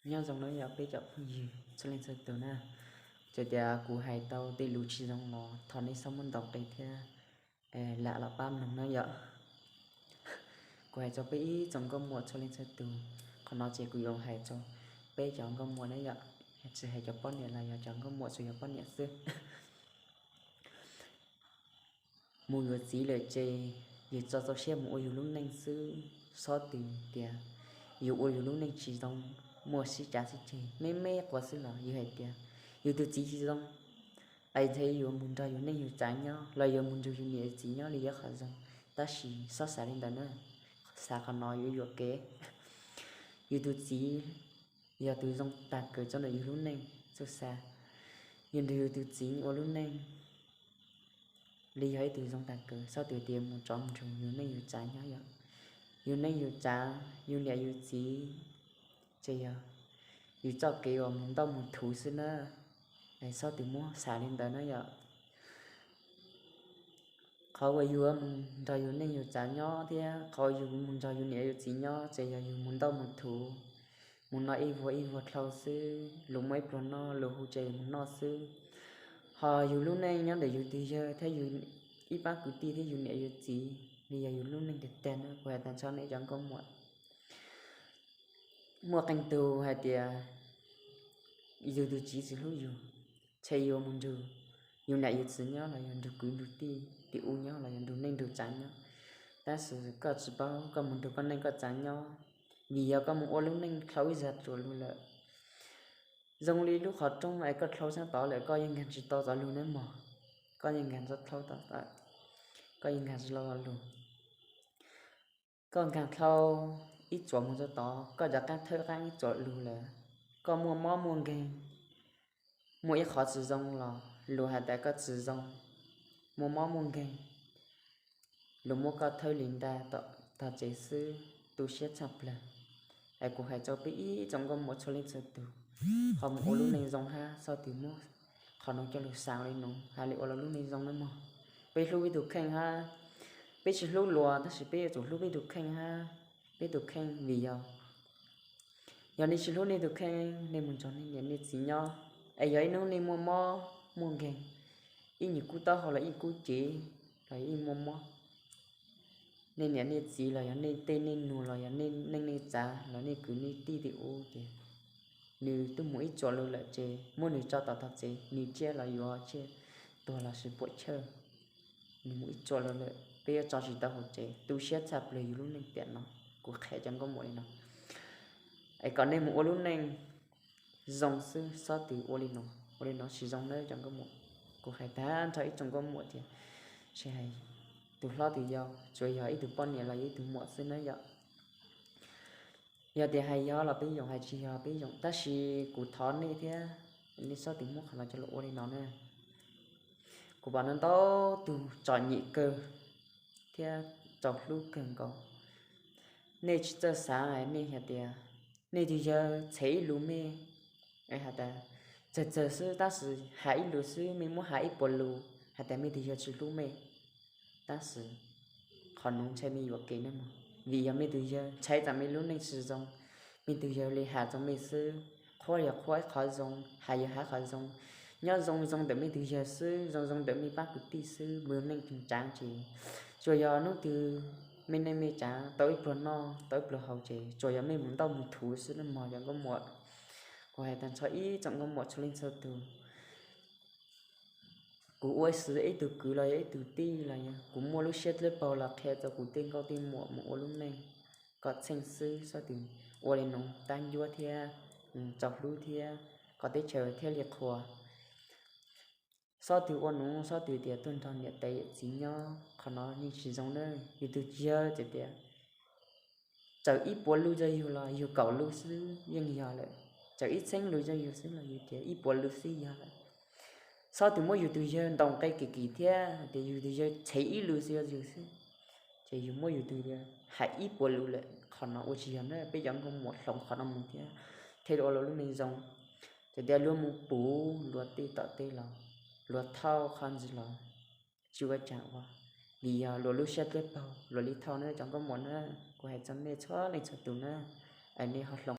Nyob zoo na yog peb cov phooj ywg txhua leej txhua tus na. Txawm tias kuv hais tau tej lus tsis zoo los thov nej txhob muab ntaus qe thiab lam los pab mloog na yom. Kuv hais rau peb ib tsoom nkauj muam txhua leej txhua tus, qhov no ces kuv yuav hais rau peb cov nkauj muam na yom, tsis hais cov poj niam los yog cov nkauj muam tsuas yog poj niam xwb. Mus yuav txiv lawm ces yus tso txaus siab mus ua yus lub neej xwb, txhob twv tias yus ua yus lub neej tsis zoo, muaj sib cav sib ceg me me quas xwb los yus hais tias yus tus txiv tsis zoo, es ntshe yuav mus nrog yus neej yus tsav nyob los yuav mus nrog yus niam yus txiv nyob li yog qhov zoo, tab sis txhob xav li ntawd na, xav qhov no yuav yuam kev. Yus tus txiv yog tus zoo tag kawg tso ntawm yus lub neej, txhob xav yus nrog yus tus txiv ua lub neej li yog ib tug zoo tag kawg, txhob twv tias mus tso mus nrog yus neej yus tsav nyob yom. Yus neej yus tsav, yus niam yus txiv, ces yog yus txoj kev uas mus ntauj mus thuv xwb na, es txhob twv muab xav li ntawd na yom. Qhov uas yus mus nrog yus neej yus tsav nyob thiab qhov yus mus nrog yus niam yus txiv nyob ces yog yus mus ntauj mus thuv, mus noj ib vuag ib vuag dlhau xwb, luag muaj ib pluag noj luag hu ces mus noj xwb. Ho yus lub neej nyob ntawm yus tus yawg thiab yus ib pab kwv tij thiab yus niam yus txiv li yog yus lub neej tiag tiag na, kuv hais tag nrho nej cov nkauj muam. Muaj qee tus hais tias yus tus txiv tsis hlub yus, ntshe yuav mus nrug yus niam yus txiv nyob los yog nrug kwv nrug tij tim ub nyob los yog nrug neej nrug tsav nyob, tab sis koj tsis paub, koj mus nrug koj neej koj tsav nyob, vim yog koj mus ua lub neej dlhau ib zag tsuas lug lawm. Zoo li lub qhov rooj es koj dlhau sab tod lawm koj yeej nkag tsis tau txoj lug nawb mog, koj yeej nkag tsis tau, koj yeej nkag tsis tau txoj lug. Koj nkag dlhau ib tsuam mus txog tod koj rov qab thawb qab ib tsuam lug lawm, koj muaj mob muaj nkeeg, muaj ib qhov tsis zoo los luag hais tias koj tsis zoo, muaj mob muaj nkeeg, luag muab koj thawb li ntag, tog tsev xwb tu siab tshaj plawg. Es kuv hais rau peb ib tsoom nkauj muam txhua leej txhua tus, qhov mus ua lub neej zoo hab txhob twv muab qhov no coj lug xav li no, hais li ua lub neej zoo nawb mog. Peb hlub peb tus kheej hab, peb tsis hlub luag tab sis peb yuav tsum hlub peb tus kheej hab, peb tus kheej vim yog, yog nej tsis hlub nej tus kheej nej mus nrog nej niam nej txiv nyob, es yog ib hnub nej muaj mob muaj nkeeg, ib nyuag kub taub hau los ib kub cev los ib muaj mob, nej niam nej txiv los yog nej tej nej nug los yog nej neej nej tsav los nej kwv nej tij tim ub ces nws twb mus ib tsuam lug lawm ces muab nws tso tom tog tsev, nws tsiaj los yuav tsiaj, tuag los sis puam chawj, nws mus ib tsuam lug lawm peb yuav tso tsis tau hauv tsev, tu siab tshaj plawg yus lub neej tiam no. Kuv qhia cov nkauj muam li no, es kom nej mus ua lub neej zoo xwb, txhob twv ua li no, ua li no tsis zoo nawb cov nkauj muam. Kuv hais tag nrho ib tsoom nkauj muam tias tsis hais tus hlob tus yau, tsuas yog ib tug poj niam los yog ib tug muam xwb nawb yom. Yog tias hais yog los peb yoom, hais tsis yog peb yoom, tab sis kuv thov nej thiab, nej txhob twv muab qhov no coj lug ua li no na. Kuv pom ntau ntau tug txom nyem kawg thiab txaus hlub kawg nkaus. Nej tsis txawj xav, nej hais tias nej tus yawg tshev ib lus mej, hais tias txawg txawg xwb tab sis has ib lus xwb mej muab has ib puas lus hais tias mej tus yawg tsis hlub mej. Tab sis qhov nuav ntshai mej yuam kev nawb mog, vim yog mej tus yawg ntshai tsam mej lub neej tsis zoo, mej tus yawg li has rau mej xwb. Qhuab yog qhuab ib qhov zoo, has yog has qhov zoo, nyob zoo zoo ntawm mej tus yawg xwb, zoo zoo ntawm mej pab kwv tij xwb, mus neej tsav ces tsuas yog hnub twg mej neej mej tsav tau ib pluag noj tau ib pluag haus ces tsuas yog mej mus ntauj mus thuv xwb nawb mog cov nkauj muam. Kuv hais tag nrho ib tsoom nkauj muam txhua leej txhua tug, kuv ua xwv ib tug kwv los yog ib tug tij los yog kuv muaj lub siab dlawb paug los qhia rau kuv tej nkauj tej muam mus ua lub neej kom txheej xwb, txhob twv ua li nuav tab ncuab thiab txaus hlub thiab kom teb chaws thiaj li qhuas. Txhob twv ua nuav, txhob twv tias tuaj nrog niam tais yawm txiv nyob, qhov no yeej tsis zoo na. Yus tus yawg txawm tias txawm ib puas lus rau yus los yus kaum lus xwb yeej yog lawm, txawm ib txheeb lus rau yus xwb los yus tias ib puas lus xwb yog lawm. Txhob twv muab yus tus yawg ntaus nqe kim kim thiab hais tias yus tus yawg tshev ib lus xwb rau yus xwb, ces yus muab yus tus yawg hais ib puas lus lawm. Qhov no ua tsis yog na, peb cov nkauj muam hloov qhov no mus thiab thiaj li ua luag lub neej zoo. Txawm tias luag mus puv luag tej tom tej los luag thauj qhov ntxiv los tsis ua cas ua, vim yog luag lub siab dlawb paug luag li thauj na cov nkauj muam na. Kuv hais rau nej txhua leej txhua tus na, es nej ho hloov